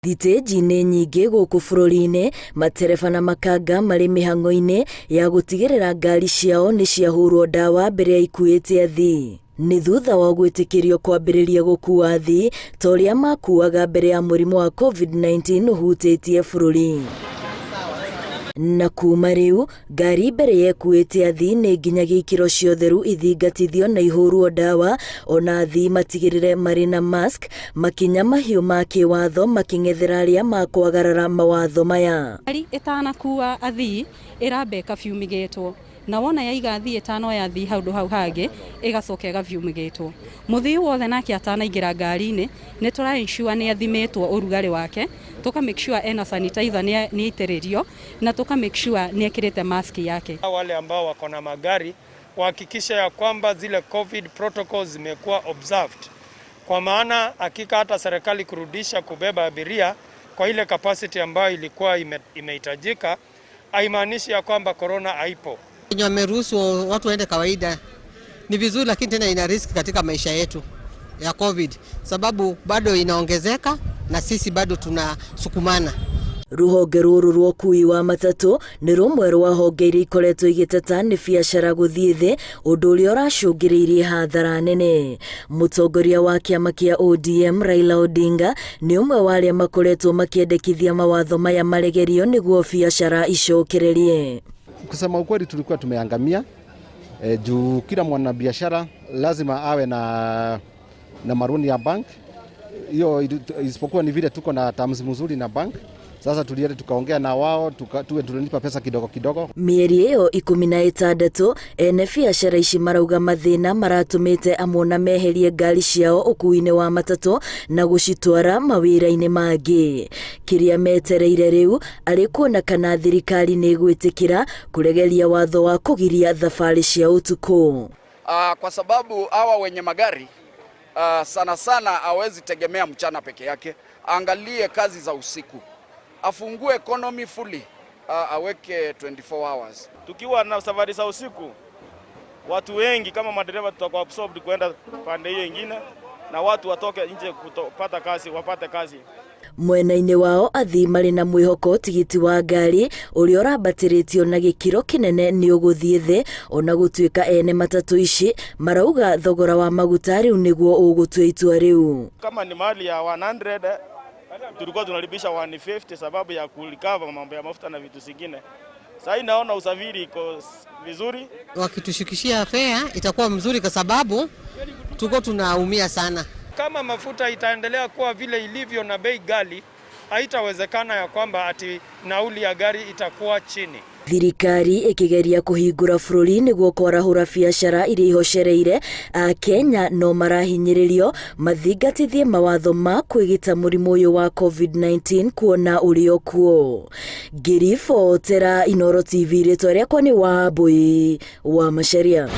Thitĩnji-inĩ nyingĩ gũkũ bũrũri-inĩ, matereba na makanga marĩ mĩhang'o-inĩ ya gũtigĩrĩra ngari ciao nĩ ciahũrwo ndawa mbere ya ikuĩte athii. Nĩ thutha wa gwĩtĩkĩrio kwambĩrĩria gũkua athii ta ũrĩa makuaga mbere ya mũrimũ wa COVID-19 ũhutĩtie bũrũri. Na kuma rĩu, ngari mbere ya ĩkuĩte athii nĩ nginyagia ikĩro cia ũtheru ithingatithio na ihũrwo ndawa, ona athii matigĩrĩre marĩ na mask, makinya mahiũ ma kĩwatho makĩng'ethera arĩa makwagarara mawatho maya. Ngari ĩtanakua athii ĩramba ĩkabiumigĩtwo na wona yaiga athii ĩtanoya athii handũ hau hangĩ ĩgacoka ĩgabiumigĩtwo. Mũthii wothe nake atanaingĩra ngari-inĩ nĩ tũra ensure nĩ athimĩtwo ũrugarĩ wake, tũka make sure ena sanitizer nĩ aitĩrĩrio na tũka make sure nĩ ekĩrĩte mask yake. Wale ambao wako na magari wahakikishe ya kwamba zile COVID protocols zimekuwa observed, kwa maana hakika hata serikali kurudisha kubeba abiria kwa ile capacity ambayo ilikuwa imehitajika haimaanishi ya kwamba corona haipo. Wenye wameruhusu watu waende kawaida ni vizuri, lakini tena ina risk katika maisha yetu ya COVID, sababu bado inaongezeka na sisi bado tunasukumana. Rũhonge rũrũ rwa ũkui wa matatũ nĩ rũmwe rwa honge iria ikoretwo igĩteta nĩ biacara gũthiĩ thĩ, ũndũ ũrĩa ũracũngĩrĩirie hathara nene. Mũtongoria wa kĩama kĩa ODM Raila Odinga nĩ ũmwe wa arĩa makoretwo makĩendekithia mawatho maya maregerio nĩguo biacara icokererie. Kusema ukweli tulikuwa tumeangamia juu kila mwanabiashara lazima awe na maloan ya bank hiyo, isipokuwa ni vile tuko na terms mzuri na bank. Sasa tulienda tukaongea na wao tuwe tunalipa pesa kidogo kidogo. Mĩeri ĩyo 16 ene biacara ici marauga mathĩna maratũmĩte amwe na meherie ngari ciao ũkui-inĩ wa matatũ na gũcitwara mawĩra-inĩ mangĩ. Kĩrĩa metereire rĩu arĩ kuona kana thirikari nĩ ĩgwĩtĩkĩra kũregeria watho wa kũgiria thabarĩ cia ũtukũ. Kwa sababu hawa wenye magari sana sana hawezi tegemea mchana peke yake, aangalie kazi za usiku, afungue economy fully, aweke 24 hours. Tukiwa na safari za usiku, watu wengi kama madereva tutakuwa absorbed kwenda pande hiyo ingine, na watu watoke nje kupata kazi, wapate kazi. Mwena-inĩ wao athii marĩ na mwĩhoko tigiti wa ngari ũrĩa ũrambatĩrĩtio na gĩkĩro kĩnene nĩ ũgũthiĩ thĩ, ona gũtuĩka ene matatũ ici marauga thogora wa maguta rĩu nĩguo ũgũtua itua rĩu. Kama ni mali ya 100 tulikuwa tunalipisha 150 sababu ya kurecover mambo ya mafuta na vitu zingine. Sasa naona usafiri iko vizuri. Wakitushukishia fare itakuwa mzuri, kwa sababu tuko tunaumia sana. Kama mafuta itaendelea kuwa vile ilivyo na bei ghali, haitawezekana ya kwamba ati nauli ya gari itakuwa chini. Thirikari ĩkĩgeria kũhingũra bũrũri nĩguo kwarahũra biacara iria ihocereire, Akenya no marahinyĩrĩrio mathingatithie mawatho ma kwĩgita mũrimũ ũyũ wa COVID-19 kuona ũrĩ o kuo. Ngĩribotera Inooro TV, rĩtwa rĩakwa nĩ Wambui wa Macharia.